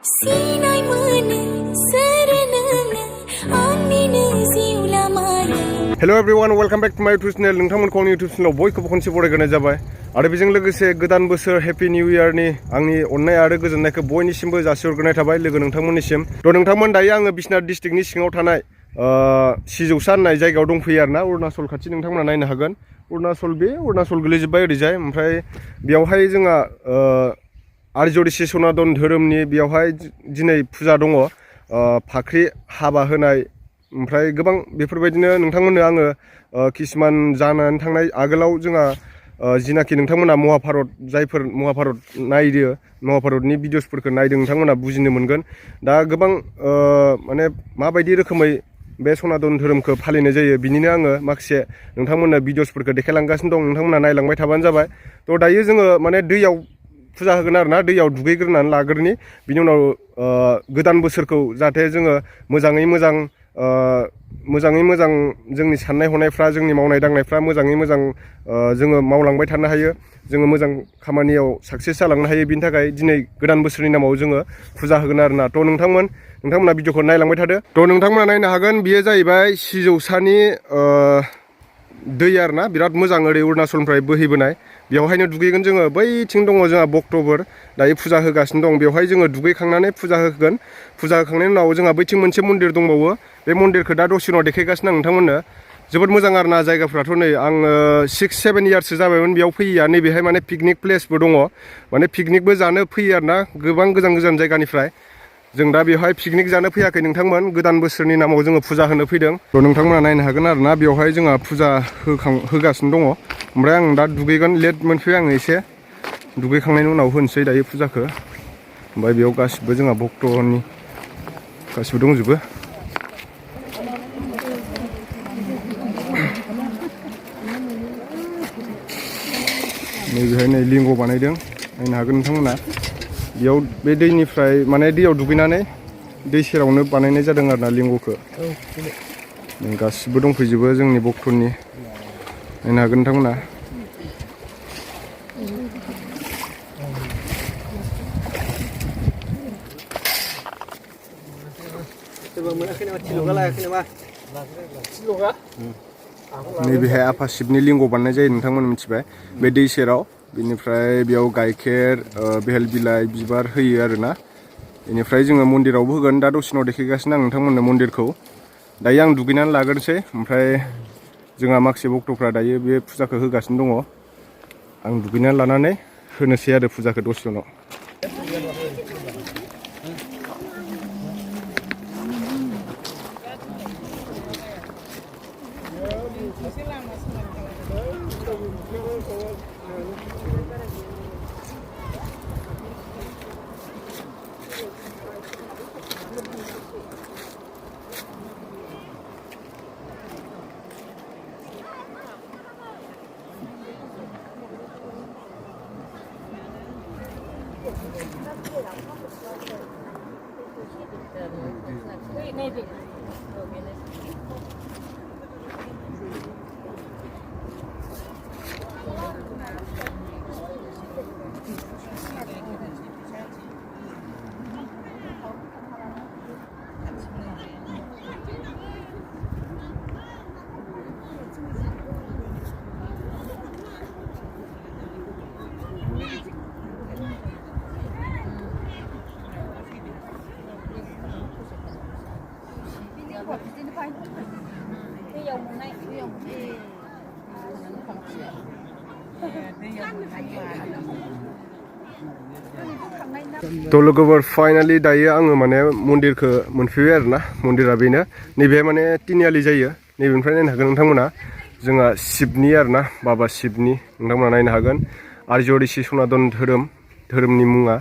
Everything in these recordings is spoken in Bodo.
Hello everyone, welcome back to my YouTube channel. नोंथांमोनखौ आंनि YouTube channel बयखौबो खनसे बरायग्रोनाय जाबाय आरो बेजों लोगोसे गोदान बोसोर हैप्पी निउ इयार नि आंनि अननाय आरो गोजोननायखौ बयनिसिमबो जासिहरग्रोनाय थाबाय लोगो नोंथांमोननिसिम। नोंथांमोन दायो आङो बिश्वनाथ डिस्ट्रिक्टनि सिङाव थानाय सिजौसा होननाय जायगायाव दंफैयो आरोना अरुणाचल खाथि नोंथांमोना नायनो हागोन। अरुणाचल गोलैजोबबाय ओरैजाय ओमफ्राय बेयावहाय जोंहा आर्यरिसि सनातन धोरोमनि बेयावहाय दिनै फुजा दङ फाख्रि हाबा होनाय ओमफ्राय गोबां बेफोरबायदिनो नोंथांमोननो आङो किसुमान जानानै थांनाय आगोलाव जोंहा जिनाखि नोंथांमोना महाभारत जायफोर महाभारत नायदो महाभारतनि भिडिअसफोरखौ नायदों नोंथांमोना बुजिनो मोनगोन। दा गोबां माने माबायदि रोखोमै बे सनातन धोरोमखौ फालिनाय जायो बिनिनो आङो माखासे नोंथांमोननो भिडिअसफोरखौ देखायलांगासिनो दं नोंथांमोना नायलांबाय थाबानो जाबाय। थ' दायो जोङो माने दैयाव फुजा होगोन आरोना दैयाव दुगैग्रोनानै लाग्रोनि बिनि उनाव गोदान बोसोरखौ जाहाथे जोङो मोजाङै मोजां जोंनि साननाय हनायफ्रा जोंनि मावनाय दांनायफ्रा मोजाङै मोजां जोङो मावलांबाय थानो हायो जोङो मोजां खामानियाव साक्सेस जालांनो हायो बिनि थाखाय दिनै गोदान बोसोरनि नामाव जोङो फुजा होगोन आरोना। थ' नोंथांमोना भिडिअखौ नायलांबाय थादो। थ' नोंथांमोना नायनो हागोन बियो जाहैबाय सिजौसानि दै आरोना बिराद मोजां ओरै अरुणाचलनिफ्राय बोहैबोनाय बेवहायनो दुगैगोन जोङो बैथिं दङ जोंहा भक्तफोर दायो फुजा होगासिनो दं बेवहाय जोङो दुगैखांनानै फुजा होगोन। फुजा होखांनायनि उनाव जोंहा बैथिं मोनसे मन्दिर दंबावो बे मन्दिरखौ दा दसे उनाव देखायगासिनो आं नोंथांमोननो। जोबोद मोजां आरोना जायगाफ्राथ' नै आङो 6-7 इयार्ससो जाबायमोन बेयाव फैया नैबेहाय माने पिकनिक प्लेसबो दङ माने पिकनिकबो जानो फैयो आरोना गोबां गोजान जायगानिफ्राय। जों दा बेवहाय पिकनिक जानो फैयाखै नोंथांमोन गोदान बोसोरनि नामाव जोङो फुजा होनो फैदों। थ' नोंथांमोना नायनो हागोन आरोना बेवहाय जोंहा फुजा होगासिनो दङ ओमफ्राय आं दा दुगैगोन लेट मोनफैबाय आङो एसे दुगैखांनायनि उनाव होनोसै दायो फुजाखौ। ओमफ्राय बेयाव गासिबो जोंहा भक्तनि गासिबो दंजोबो। नैबेहाय नै लिंग बानायदों नायनो हागोन नोंथांमोना बेयाव बे दैनिफ्राय माने दैयाव दुगैनानै दै सेरावनो बानायनाय जादों आरोना लिंगखौ। गासिबो दंफैजोबो जोंनि भक्तनि नायनो हागोन नोंथांमोना। नैबेहाय आफा शिबनि लिंग बानायनाय जायो नोंथांमोन मिथिबाय बे दै सेराव बेनिफ्राय बेयाव गाइखेर बेहेल बिलाइ बिबार होयो आरोना। बेनिफ्राय जोङो मन्दिरावबो होगोन दा दसे उनाव देखायगासिनो आं नोंथांमोननो मन्दिरखौ। दायो आं दुगैनानै लाग्रोनोसै ओमफ्राय जोंहा माखासे भक्तफ्रा दायो बे फुजाखौ होगासिनो दङ आं दुगैनानै लानानै होनोसै आरो फुजाखौ दसे उनाव। थ' लोगोफोर फाइनालि दायो आङो माने मन्दिरखौ मोनफैबाय आरोना मन्दिरा बेनो नैबे माने तिनिआलि जायो नैबेनिफ्राय नायनो हागोन नोंथांमोना जोंहा शिबनि आरोना बाबा शिबनि नोंथांमोना नायनो हागोन आर्यरिसि सनातन धोरोमनि मुङा।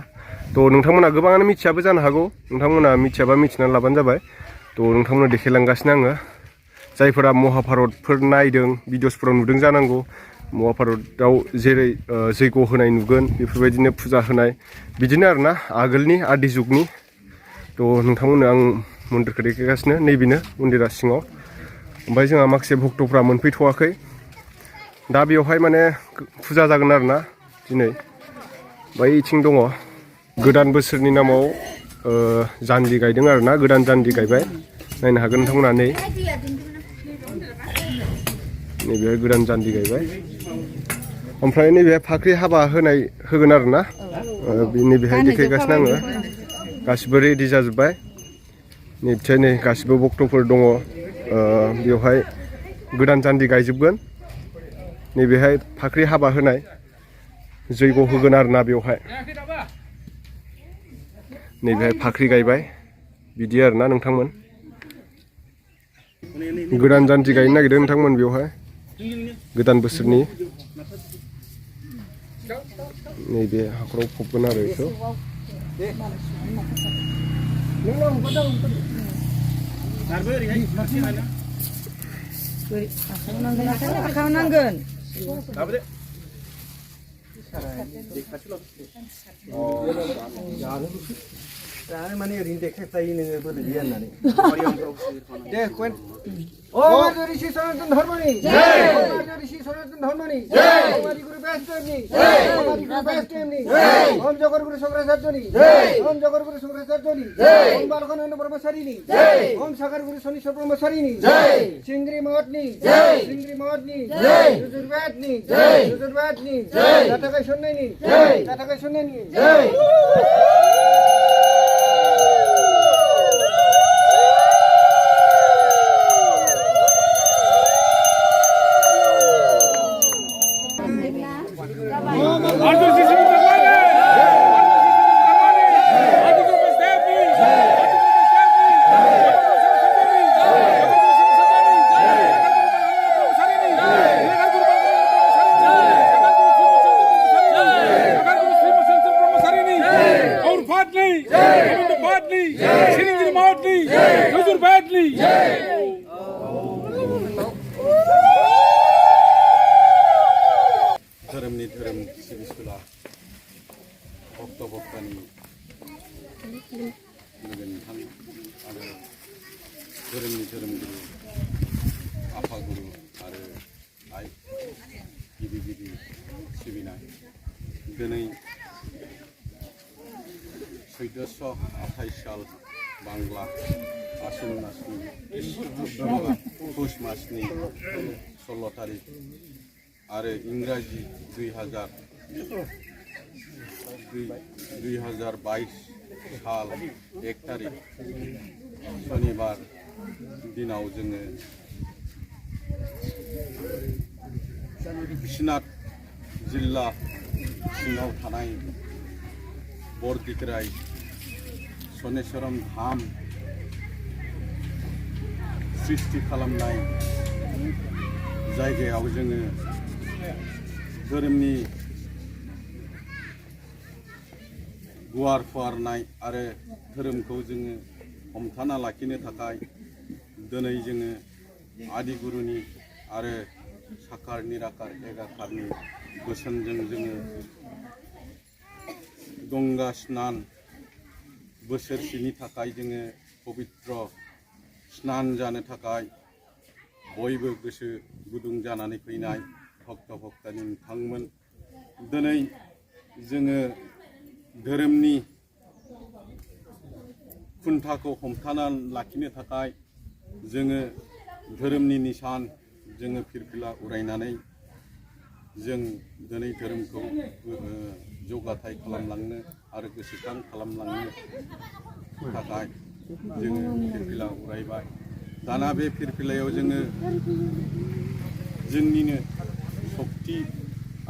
थ' नोंथांमोना गोबाङानो मिथियाबो जानो हागौ नोंथांमोना मिथियाबा मिथिनानै लाबानो जाबाय। थ' नोंथांमोना देखायलांगासिनो आङो जायफोरा महाभारतफोर नायदों भिडिअसफोराव नुदों जानांगौ महाभारतआव जेरै जैग' होनाय नुगोन बेफोरबायदिनो फुजा होनाय बिदिनो आरोना आगोलनि आदि जुगनि। थ' नोंथांमोननो आं मन्दिरखौ देखायगासिनो नैबेनो मन्दिरा सिङाव। ओमफ्राय जोंहा माखासे भक्तफ्रा मोनफैथ'वाखै दा बेवहाय माने फुजा जागोन आरोना दिनै बैथिं दङ गोदान बोसोरनि नामाव जान्जि गायदों आरो ना गोदान जान्जि गायबाय नायनो हागोन नोंथांमोना नैबेहाय गोदान जान्जि गायबाय ओमफ्राय नैबे फाख्रि हाबा होगोन आरो ना नैबेहाय देखायगासिनो आङो गासिबो रेडि जाजोब्बाय निफ्राय नै गासिबो भक्तफोर दङ बेवहाय गोदान जान्जि गायजोबगोन नैबेहाय फाख्रि हाबा होनाय जैग' होगोन आरो ना बेवहाय नैबेहाय फाख्रि गायबाय बिदि आरो ना नोंथांमोन गोदान जान्जि गायनो नागिरदों नोंथांमोन बेवहाय गोदान बोसोरनि नैबे हाखराव फबगोन आरो बेखौ जानो माने ओरैनो देखायफ्लायो नोङो बोलो गैया होननानै दे कमेन्ट ॐ ऋषि सनातन धर्मनि ॐ ऋषि सनातन धर्मनि ॐ गुरु वैष्णवनि ॐ गुरु वैष्णवनि ॐ जगद्गुरु शंकराचार्यनि ॐ जगद्गुरु शंकराचार्यनि ॐ बालकानंद ब्रह्मचारिनि ॐ सागर गुरु शनीश्वर ब्रह्मचारिनि सिंगरी मठनि जुजुरबादनि जाथाखाय सन्नायनि धोरोमनि धोरोम सिबिसुला भक्त भक्तानि लोगो नोंथां आरो धोरोमनि धोरोमगुरु आफागुरु आरो आइ गिबि सिबिनाय दिनै 1428 साल बांला आसिन मासनि पुष मासनि 16 तारिख आरो इंराजि 2022 साल 1 तारिख शनिबार दिनाव जोङो बिश्वनाथ जिल्ला सिङाव थानाय बरदिग्राय सनेश्वरम धाम सृष्टि खालामनाय जायगायाव जोङो धोरोमनि गुवार फुवारनाय आरो धोरोमखौ जोङो हमथाना लाखिनो थाखाय दिनै जोङो आदिगुरुनि आरो साकार निराकार एगाकारनि बोसोनजों जोङो गंगा स्नान बोसोरसेनि थाखाय जोङो पवित्र स्नान जानो थाखाय बयबो गोसो गुदुं जानानै फैनाय भक्त भक्तानि नोंथांमोन दिनै जोङो धोरोमनि खुन्थाखौ हमथाना लाखिनो थाखाय जोङो धोरोमनि निसान जोङो फिरफिला उरायनानै जों दिनै धोरोमखौ जौगाथाय खालामलांनो आरो गोसोखां खालामलांनो थाखाय जोङो फिरफिला उरायबाय दाना बे फिरफिलायाव जोङो जोंनिनो सक्ति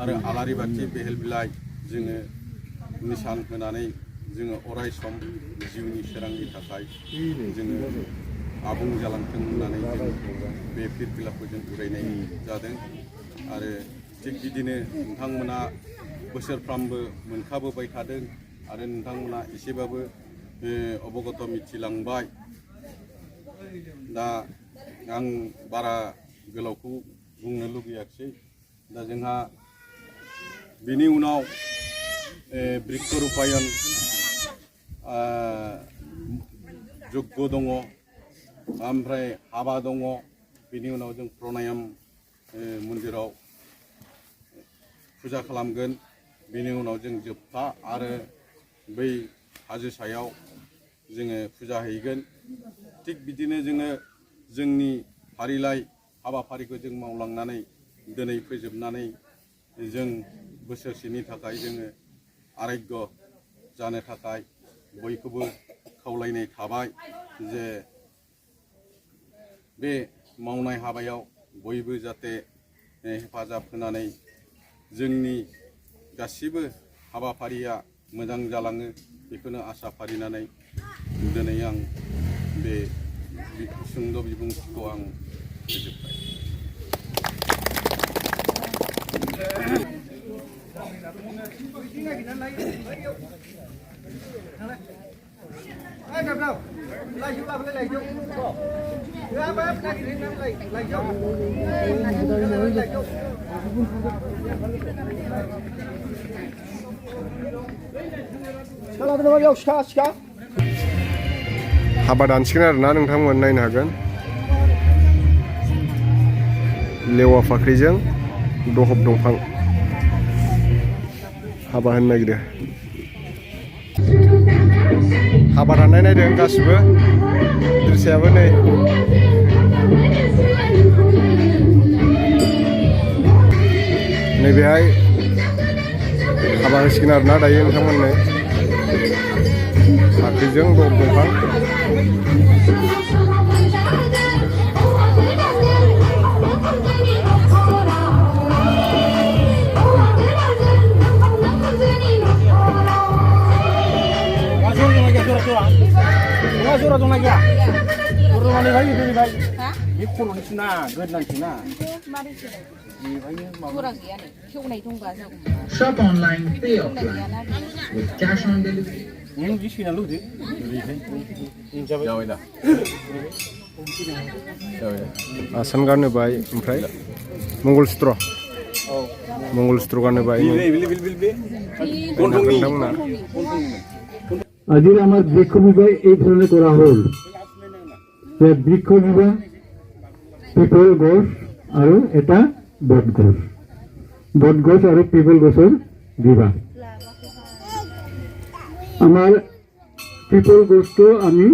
आरो आलारि बाथि बेहेल बिलाइ जोङो निसान होनानै जोङो अराय सम जिउनि सोरांनि थाखाय जोङो आबुं जालांथों होननानै जों बे फिरफिलाखौ जों उरायनाय जादों आरो थिग बिदिनो नोंथांमोना बोसोरफ्रामबो मोनखाबोबाय थादों आरो नोंथांमोना एसेबाबो अबगत मिथिलांबाय दा आं बारा गोलावखौ बुंनो लुगैयाखिसै दा जोंहा बेनि उनाव बृक्ष रूपायन यज्ञ दङ ओमफ्राय हाबा दङ बेनि उनाव जों प्रणायाम मन्दिराव फुजा खालामगोन बेनि उनाव जों जोबथा आरो बै हाजो सायाव जोङो फुजा हैगोन थिग बिदिनो जोङो जोंनि फारिलाइ हाबाफारिखौ जों मावलांनानै दिनै फोजोबनानै जों बोसोरसेनि थाखाय जोङो आरायग्य जानो थाखाय बयखौबो खावलायनाय थाबाय जे बे मावनाय हाबायाव बयबो जाहाथे हेफाजाब होनानै जोंनि गासिबो हाबाफारिया मोजां जालाङो बेखौनो आसा फारिनानै दिनै आं बे सुंद' बिबुंथिखौ आं फोजोबबाय। हाबा दानसिगोन आरोना नोंथांमोन नायनो हागोन लेवा फाख्रिजों दहब दंफां हाबा होनो नागिरो हाबा दाननाय नायदों गासिबो दृश्याबो नै नैबेहाय हाबा होसिगोन आरोना दायो नोंथांमोननो फाख्रिजों दहब दंफां Surat dong lagi ya? Surat mana lagi tu ni baik? Ini kolon ni sina, gerdan sina. Surat dia ni, kau naik tunggu aja. Shop online, pay offline with cash on delivery. Ini di sini lalu deh. Ini siapa? Jauh dah. Jauh dah. आसान गाननो बाय ओमफ्राय मंगलसूत्र गाननो बाय नोंथांमोना আজির আমার বৃক্ষ বিবাহ এই ধরনের করা হল বৃক্ষ বিবাহ পিপল গছ আৰু এটা বট গছ আৰু পিপল গছৰ বিবাহ আমাৰ পিপল গছটো আমি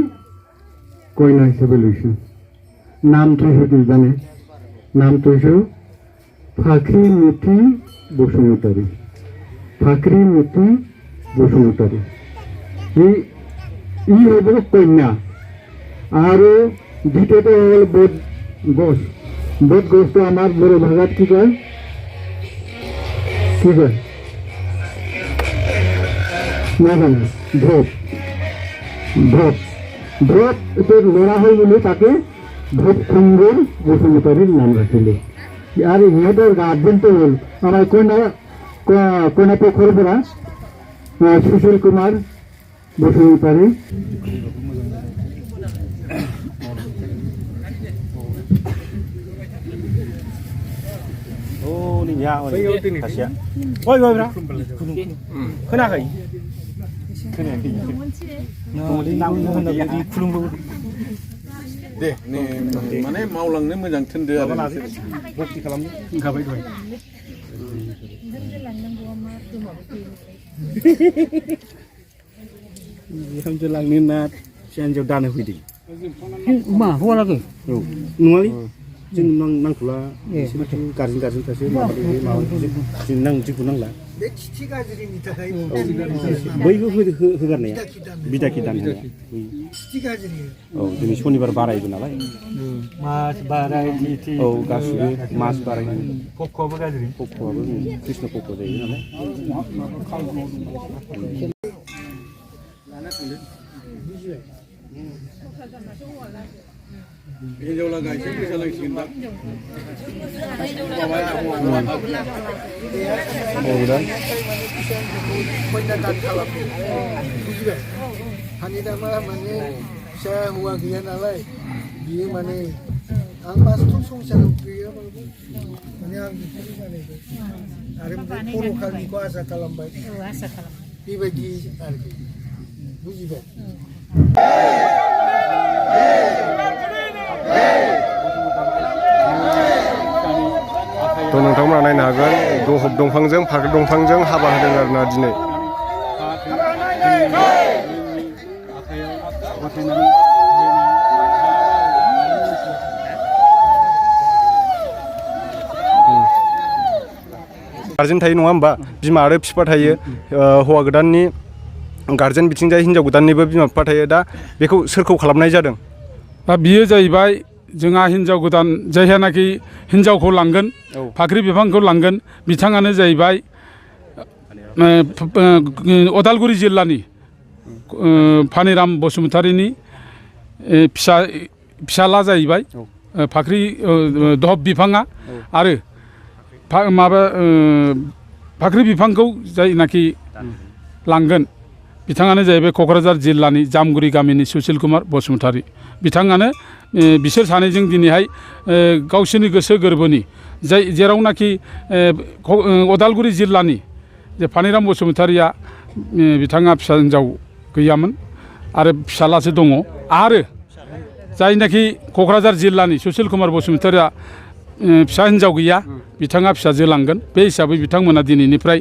কইনা হিচাপে লৈছো নাম থৈছো দুজনে নাম থৈছো ফাকরি মুঠি বসুমতাৰী ই হব কন্যা আৰু দ্বিতীয়টো হল বট গছটো আমাৰ বড়ো ভাষাত কি কয় নাজানো ভোট ল'ৰা হৈ বুলি তাকে ভোট সুন্দৰ বসুমতাৰীৰ নাম ৰাখিলে আৰু সিহঁতৰ গাৰ্জেনটো হ'ল আমাৰ কইনা পক্ষৰ পৰা Sushil Kumar Basumatary Oh ni ya, kasih ya. Woi bra, kenapa? दे माने मावलांनो मोजां थोनदो आरो बक्ति खालामनो ओंखारबाय दहाय बिहामजो लांनो ना हिनजाव दानो फैदों मा हौवा लागो औ नङालै जों नांथ'ला गारजेन सासे जों जेबो नांला बयबो होगारनाया बिदाखि दाननाया औ दिनै सनिबार बारायबो नालाय मास बाराय औ गासिबो मास बाराय पक्क'आबो गाज्रि पक्क'आबो कृष्ण पक्क' जायो नालाय हिनजाव लागा एसे फैसा लांसिगोन दा हानि दामा माने फिसा हौवा गैया नालाय बियो माने आं मासथ' संसाराव गैयाबाबो माने आं बेखौनो जानायबाय आरो बर' कालनिखौ आसा खालामबाय बेबायदि आरोखि बुजिबाय थ' नोंथांमोना नायनो हागोन दहब दंफांजों फाख्रि दंफांजों हाबा होदों आरोना दिनै फाथायनानै गार्जेन थायो नङा होमबा बिमा आरो बिफा थायो हौवा गोदाननि गार्जेन बिथिंजाय हिन्जाव गोदाननिबो बिमा बिफा थायो दा बेखौ सोरखौ खालामनाय जादों दा बियो जाहैबाय जोंहा हिन्जाव गोदान जायहानाखि हिन्जावखौ लांगोन फाख्रि बिफांखौ लांगोन बिथाङानो जाहैबाय अदालगुरि जिल्लानि फानिराम बसुमतारिनि फिसाला जाहैबाय फाख्रि दहब बिफाङा आरो फाख्रि बिफांखौ जायनाखि लांगोन बिथाङानो जाहैबाय क'क्राझार जिल्लानि जामगुरि गामिनि सुसिल कुमार बसुमतारि बिथाङानो बिसोर सानैजों दिनैहाय गावसोरनि गोसो गोरबोनि जेरावनाखि अदालगुरि जिल्लानि जे फानिराम बसुमतारिया बिथाङा फिसा हिन्जाव गैयामोन आरो फिसालासो दङ आरो जायनाखि क'क्राझार जिल्लानि सुसिल कुमार बसुमतारिया फिसा हिन्जाव गैया बिथाङा फिसाजो लांगोन बे हिसाबै बिथांमोना दिनैनिफ्राय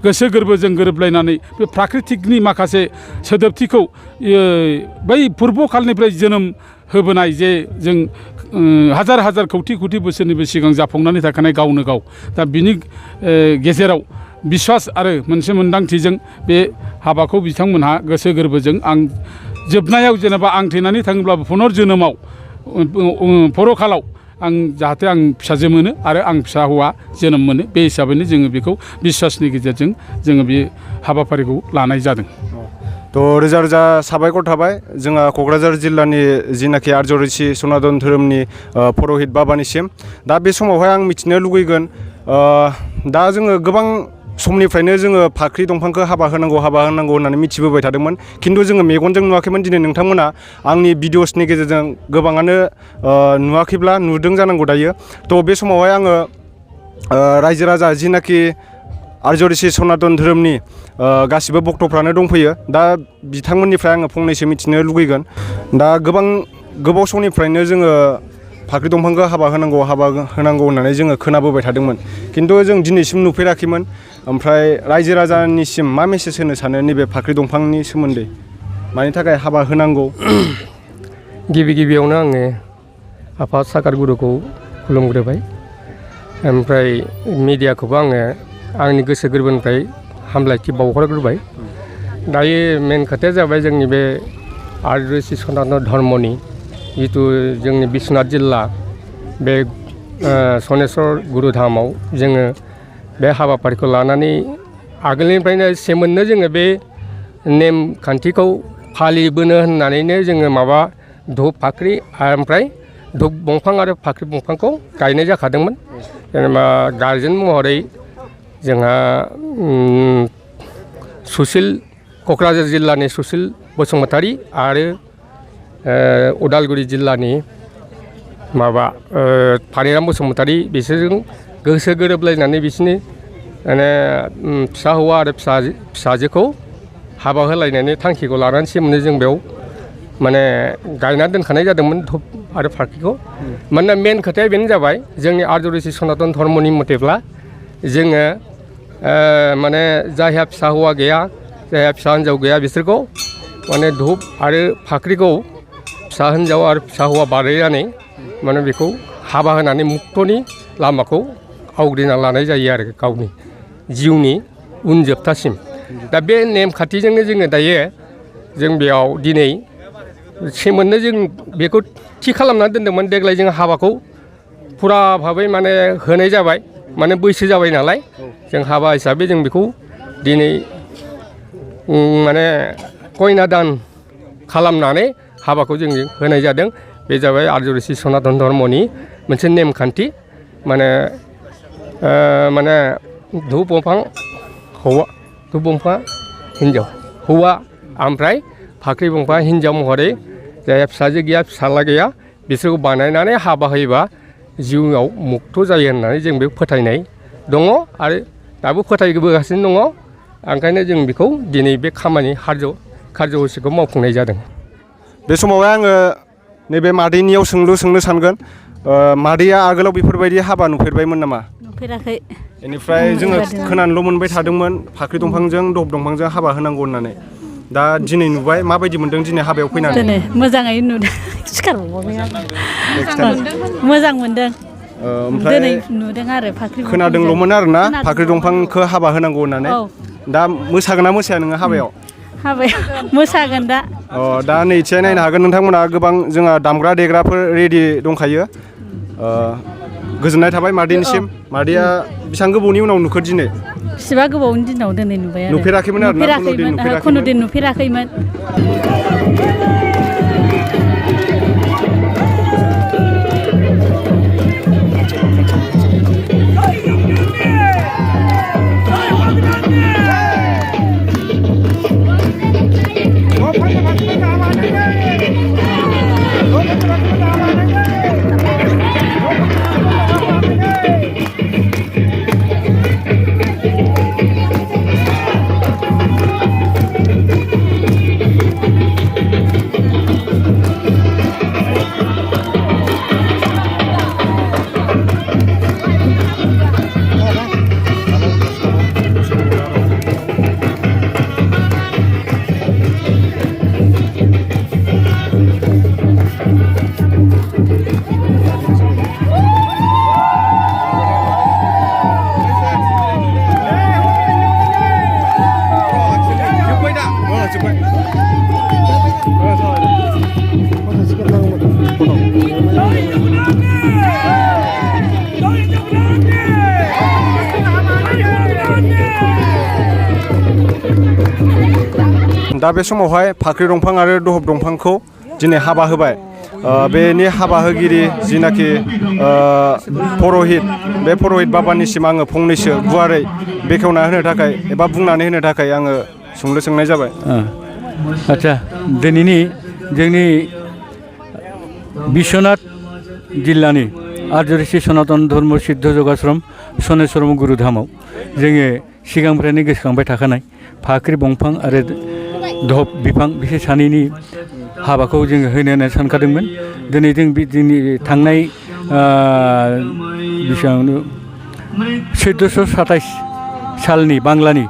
गोसो गोरबोजों गोरोबलायनानै बे प्राकृतिकनि माखासे सोदोबथिखौ बै पुर्बकालनिफ्राय जोनोम होबोनाय जे जों हाजार हाजार कौटि कौटि बोसोरनिबो सिगां जाफुंनानै थाखानाय गावनो गाव दा बिनि गेजेराव बिश्वास आरो मोनसे मोन्दांथिजों बे हाबाखौ बिथांमोनहा गोसो गोरबोजों आं जोबनायाव जेनेबा आं थैनानै थाङोब्लाबो पुनर्जोनोमाव परकालाव आं जाहाथे आं फिसाजो मोनो आरो आं फिसा हौवा जोनोम मोनो बे हिसाबैनो जोङो बेखौ बिश्वासनि गेजेरजों जोङो बे हाबाफारिखौ लानाय जादों थ' रोजा रोजा साबायखर थाबाय जोंहा क'क्राझार जिल्लानि जिनाखि आर्य ऋषि सनातन धोरोमनि पुर'हित बाबानिसिम दा बे समावहाय आं मिथिनो लुगैगोन दा जोङो गोबां समनिफ्रायनो जोङो फाख्रि दंफांखौ हाबा होनांगौ होननानै मिथिबोबाय थादोंमोन खिन्थु जोङो मेगनजों नुवाखैमोन दिनै नोंथांमोना आंनि भिडिअसनि गेजेरजों गोबाङानो नुवाखैब्ला नुदों जानांगौ दायो थ' बे समावहाय आङो रायजो राजा जिनाखि आर्य ऋषि सनातन धोरोमनि गासिबो भक्तफ्रानो दंफैयो दा बिथांमोननिफ्राय आङो फंनैसो मिथिनो लुगैगोन दा गोबाव समनिफ्रायनो जोङो फाख्रि दंफांखौ हाबा होनांगौ होननानै जोङो खोनाबोबाय थादोंमोन खिन्थु जों दिनैसिम नुफेराखैमोन ओमफ्राय रायजो राजानिसिम मा मेसेज होनो सानो नैबे फाख्रि दंफांनि सोमोन्दै मानि थाखाय हाबा होनांगौ गिबियावनो आङो आफा साकार गुरुखौ खुलुमग्रोबाय ओमफ्राय मिडियाखौबो आङो आंनि गोसो गोरबोनिफ्राय हामलायथि बावहरग्रोबाय दायो मेन खोथाया जाबाय जोंनि बे आर्य ऋषि सनातन धर्मनि जितु जोंनि बिश्वनाथ जिल्ला बे सनेश्वर गुरुधामाव जोङो बे हाबाफारिखौ लानानै आगोलनिफ्रायनो सेमोननो जोङो बे नेम खान्थिखौ फालिबोनो होननानैनो जोङो माबा धुप फाख्रि ओमफ्राय धुप दंफां आरो फाख्रि दंफांखौ गायनाय जाखादोंमोन जेनेबा गार्जेन महरै जोंहा क'क्राझार जिल्लानि सुसिल बसुमतारि आरो उदालगुरि जिल्लानि फानिराम बसुमतारि बिसोरजों गोसो गोरोबलायनानै बिसोरनि माने फिसा हौवा आरो फिसाजोखौ हाबा होलायनायनि थांखिखौ लानानैसो मोनो जों बेयाव माने गायना दोनखानाय जादोंमोन धुप आरो फाख्रिखौ मानोना मेन खोथाया बेनो जाबाय जोंनि आर्य ऋषि सनातन धर्मनि मथेब्ला जोङो माने जायहा फिसा हौवा गैया जायहा फिसा हिन्जाव गैया बिसोरखौ माने धुप आरो फाख्रिखौ फिसा हिन्जाव आरो फिसा हौवा बानायनानै माने बेखौ हाबा होनानै मुक्तनि लामाखौ आवग्रिना लानाय जायो आरो गावनि जिउनि उन जोबथासिम दा बे नेमखान्थिजोंनो जोङो दायो जों बेयाव दिनै सेमोननो जों बेखौ थि खालामनानै दोनदोंमोन देग्लाय जों हाबाखौ फुरा भाबै माने होनाय जाबाय माने बैसो जाबाय नालाय जों हाबा हिसाबै जों बेखौ दिनै माने कन्या दान खालामनानै हाबाखौ जों होनाय जादों बे जाबाय आर्य ऋषि सनातन धर्मनि मोनसे नेमखान्थि माने धुप दंफां हिन्जाव हौवा ओमफ्राय फाख्रि दंफां हिन्जाव महरै जायहा फिसाजो गैया फिसाला गैया बिसोरखौ बानायनानै हाबा होयोबा जिउआव मुक्त जायो होननानै जों बे फोथायनाय दङ आरो दाबो फोथायबोगासिनो दङ ओंखायनो जों बेखौ दिनै बे खामानि कार्ज'हसिखौ मावफुंनाय जादों बे समावहाय आङो नैबे मादैनियाव सोंनो सानगोन मादैया आगोलाव बेफोरबायदि हाबा नुफेरबायमोन नामा नुफेराखै बेनिफ्राय जोङो खोनानोल' मोनबाय थादोंमोन फाख्रि दंफांजों धप दंफांजों हाबा होनांगौ होननानै दा दिनै नुबाय माबायदि मोनदों दिनै हाबायाव फैनानै दिनै मोजाङै नुदों सिखारबावबाय मोजां मोनदों ओमफ्राय दिनै नुदों आरो फाख्रि खोनादोंल'मोन आरोना फाख्रि दंफांखौ हाबा होनांगौ होननानै दा मोसागोन ना मोसाया नोङो हाबायाव मोसागोन दा दा नै इथिंजाय नायनो हागोन नोंथांमोना गोबां जोंहा दामग्रा देग्राफोर रेडि दंखायो गोजोननाय थाबाय मादैनिसिम मादैया बेसेबां गोबावनि उनाव नुखो दिनै बेसेबा गोबावनि दिनाव दिनै नुबाय आरो नुफेराखैमोन आरो खुनुदिन नुफेराखैमोन दा बे समावहाय फाख्रि दंफां आरो दहब दंफांखौ दिनै हाबा होबाय बेनि हाबा होगिरि जिनाखि पुर'हित बे पुर'हित बाबानिसिम आङो फंनैसो गुवारै बेखेवना होनो थाखाय एबा बुंनानै होनो थाखाय आङो सोंनाय जाबाय आच्चा दिनैनि जोंनि बिश्वनाथ जिल्लानि आर्य ऋषि सनातन धर्म सिद्ध जगाश्रम सनेश्वरम गुरुधामाव जोङो सिगांनिफ्रायनो गोसोखांबाय थाखानाय फाख्रि दंफां आरो दहब बिफां बिसोर सानैनि हाबाखौ जोङो होनो होननानै सानखादोंमोन दिनै जों जोंनि थांनाय बेसेबांनो 1427 सालनि बांलानि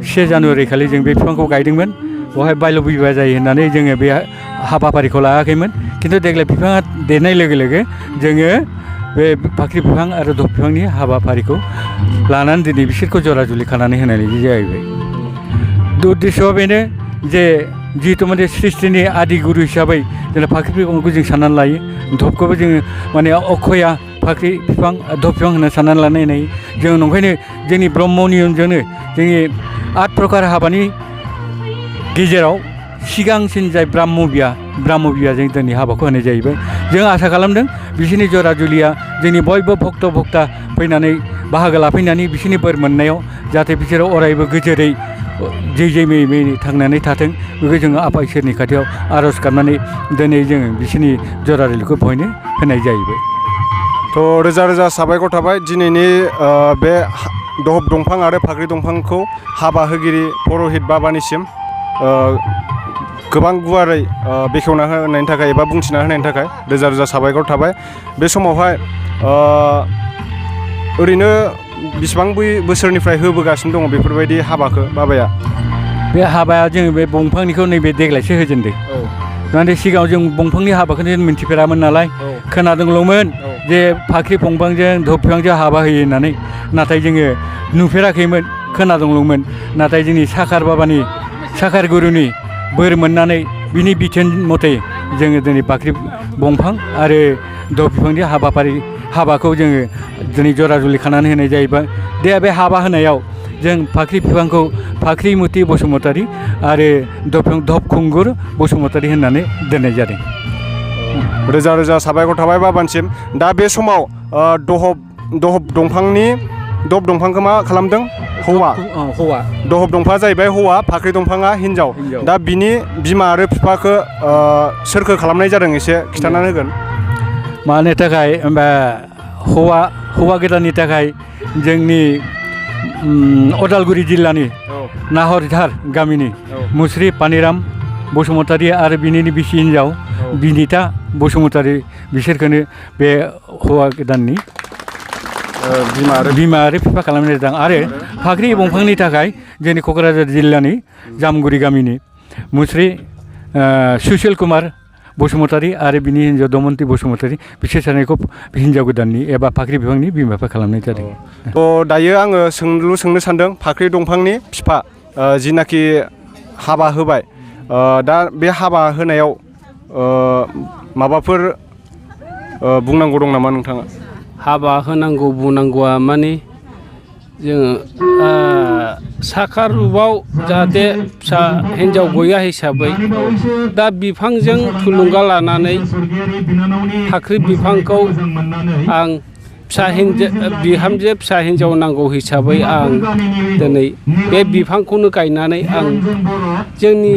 1 जानुवारि खालि जों बे बिफांखौ गायदोंमोन बेवहाय बाल्य बिबाह जायो होननानै जोङो बे हाबाफारिखौ लायाखैमोन खिन्थु देग्लाय बिफाङा देरनाय लोगो लोगो जोङो बे फाख्रि बिफां आरो दहब बिफांनि हाबाफारिखौ लानानै दिनै बिसोरखौ जरा जुलि खानानै होनाय जाहैबाय उद्देश्यआ बेनो जे जिहेतु माने सृष्टिनि आदि गुरु हिसाबै जोंना फाख्रि बिफांखौ जों साननानै लायो दहबखौबो जोङो माने अक्षया फाख्रि बिफां दहब बिफां होनना साननानै लानाय नायो जों नंखायनो जोंनि ब्रह्म नियमजोंनो जोंनि 8 प्रकार हाबानि गेजेराव सिगांसिन जाय ब्राह्म बियाजों दिनै हाबाखौ होनाय जाहैबाय जों आसा खालामदों बिसोरनि जरा जुलिया जोंनि बयबो भक्ता फैनानै बाहागो लाफैनानै बिसोरनि बोर मोननायाव जाहाथे बिसोरो अरायबो गोजोरै जै मै थांनानै थाथों बेखौ जोङो आफा इसोरनि खाथियाव आर'ज गाबनानै दिनै जोङो बिसोरनि जरा जुलिखौ बहायनो होनाय जाहैबाय थ' रोजा रोजा साबायखर थाबाय दिनैनि बे दहब दंफां आरो फाख्रि दंफांखौ हाबा होगिरि पुर'हित बाबानिसिम गोबां गुवारै बेखेवना होनायनि थाखाय एबा बुंथिना होनायनि थाखाय रोजा रोजा साबायखर थाबाय बे समावहाय ओरैनो बेसेबां बोसोरनिफ्राय होबोगासिनो दङ बेफोरबायदि हाबाखौ बाबाया बे हाबाया जोङो बे दंफांनिखौ नैबे देग्लायसो होजेनदों नाथाय सिगाङाव जों दंफांनि हाबाखौनो मिन्थिफेरामोन नालाय खोनादोंल'मोन जे फाख्रि दंफांजों दहब बिफांजों हाबा होयो होननानै नाथाय जोङो नुफेराखैमोन खोनादोंल'मोन नाथाय जोंनि साखार गुरुनि बोर मोननानै बिनि बिथोन मथे जोङो दिनै फाख्रि दंफां आरो दहब बिफांनि हाबाखौ जोङो दिनै जरा जुलि खानानै होनाय जाहैबाय बे हाबा होनायाव जों फाख्रि बिफांखौ फाख्रिमुथि बसुमतारी आरो दहब खुंगुर बसुमतारी होननानै दोननाय जादों रोजा रोजा साबायखर थाबाय बाबानिसिम दा बे समाव दहब दंफांखौ मा खालामदों हौवा दहब दंफाङा जाहैबाय हौवा फाख्रि दंफाङा हिन्जाव दा बिनि बिमा आरो बिफाखौ सोरखो खालामनाय जादों एसे खिन्थानानै होगोन मानो थाखाय होमबा हौवा गोदाननि थाखाय जोंनि उदालगुरि जिल्लानि नाहरझार गामिनि मुस्रि पानिराम बसुमतारी आरो बिनि बिसि हिन्जाव बिनिता बसुमतारी बिसोरखौनो बे हौवा गोदाननि बिमा आरो बिफा खालामनाय जादों आरो फाख्रि दंफांनि थाखाय जोंनि क'क्राझार जिल्लानि जामगुरि गामिनि मुस्रि सुसिल कुमार बसुमतारी आरो बिनि हिन्जाव दमन्ति बसुमतारी बिसोर सानैखौ हिन्जाव गोदाननि एबा फाख्रि बिफांनि बिमा बिफा खालामनाय जादों। थ' दायो आङो सोंनो सानदों फाख्रि दंफांनि बिफा जिनाखि हाबा होबाय दा बे हाबा होनायाव माबाफोर बुंनांगौ दं नामा नोंथाङा? हाबा होनांगौ बुंनांगौआ माने जोङो साखा रुबाव जाहाथे फिसा हिन्जाव गैया हिसाबै दा बिफांजों थुलुंगा लानानै फाख्रि बिफांखौ आं बिहामजो फिसा हिन्जाव नांगौ हिसाबै आं दिनै बे बिफांखौनो गायनानै आं जोंनि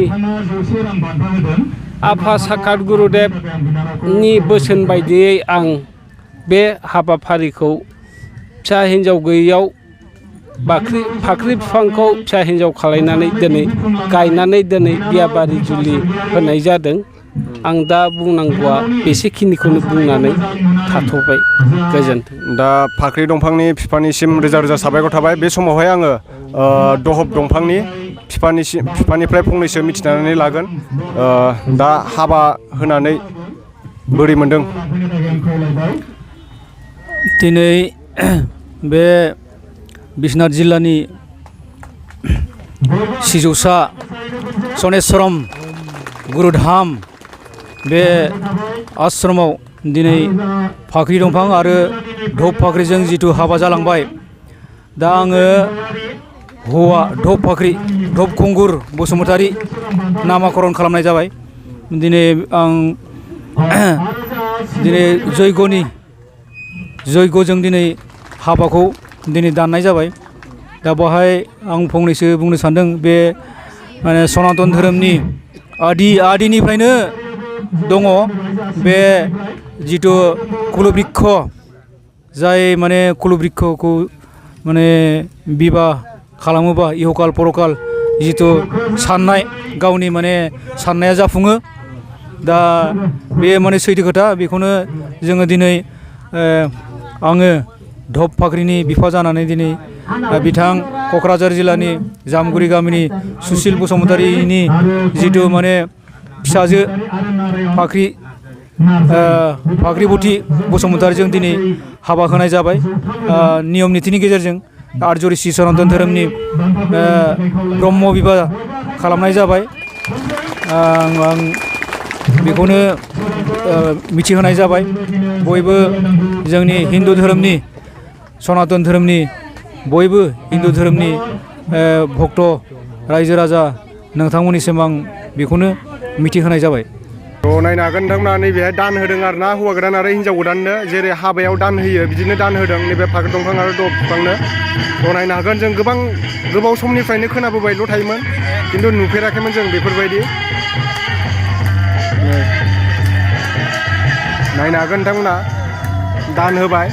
आफा साखार गुरुदेबनि बोसोन बायदियै आं बे हाबाफारिखौ फिसा हिन्जाव गैयैयाव फाख्रि बिफांखौ फिसा हिन्जाव खालायनानै दिनै गायनानै दिनै बियाबारि जुलि होनाय जादों। आं दा बुंनांगौआ बेसेखिनिखौनो बुंनानै थाथ'बाय। गोजोन्थों। दा फाख्रि दंफांनि बिफानिसिम रोजा रोजा साबायखर थाबाय। बे समावहाय आङो दहब दंफांनि बिफानिफ्राय फंनैसो मिथिनानै लागोन। दा हाबा होनानै बोरै मोनदों? दिनै बे बिश्वनाथ जिल्लानि सिजौसा सनेश्वरम गुरुधाम बे आश्रमाव दिनै फाख्रि दंफां आरो धप फाख्रिजों जिथु हाबा जालांबाय दा आङो हौवा धप खुंगुर बसुमतारी नामाकरन खालामनाय जाबाय। दिनै आं दिनै जयग'जों दिनै हाबाखौ दिनै दाननाय जाबाय। दा बेवहाय आं फंनैसो बुंनो सानदों बे माने सनातन धोरोमनि आदिनिफ्रायनो दङ बे जिथु कुलबृक्ष जाय माने कुलबृक्षखौ माने बिबाह खालामोबा इहकाल परकाल जिथु साननाय गावनि माने साननाया जाफुङो। दा बे माने सैथो खोथा बेखौनो जोङो दिनै आङो धप फाख्रिनि बिफा जानानै दिनै बिथां क'क्राझार जिल्लानि जामगुरि गामिनि सुसिल बसुमतारीनि जिथु माने फिसाजो फाख्रिबती बसुमतारीजों दिनै हाबा होनाय जाबाय। नियम नितिनि गेजेरजों आर्य ऋषि सनातन धोरोमनि ब्रह्म बिबाह खालामनाय जाबाय। आं बेखौनो मिथिहोनाय जाबाय। बयबो जोंनि हिन्दु धोरोमनि सनातन धोरोमनि बयबो हिन्दु धोरोमनि भक्त रायजो राजा नोंथांमोननिसिम आं बेखौनो मिथिहोनाय जाबाय। थ' नायनो हागोन नोंथांमोना नैबेहाय दान होदों आरो ना हौवा गोदान आरो हिन्जाव गोदाननो जेरै हाबायाव दान होयो बिदिनो दान होदों नैबे फाख्रि दंफां आरो दब बिफांनो। थ' नायनो हागोन जों गोबाव समनिफ्रायनो खोनाबोबायल' थायोमोन खिन्थु नुफेराखैमोन जों बेफोरबायदि। नायनो हागोन नोंथांमोना दान होबाय।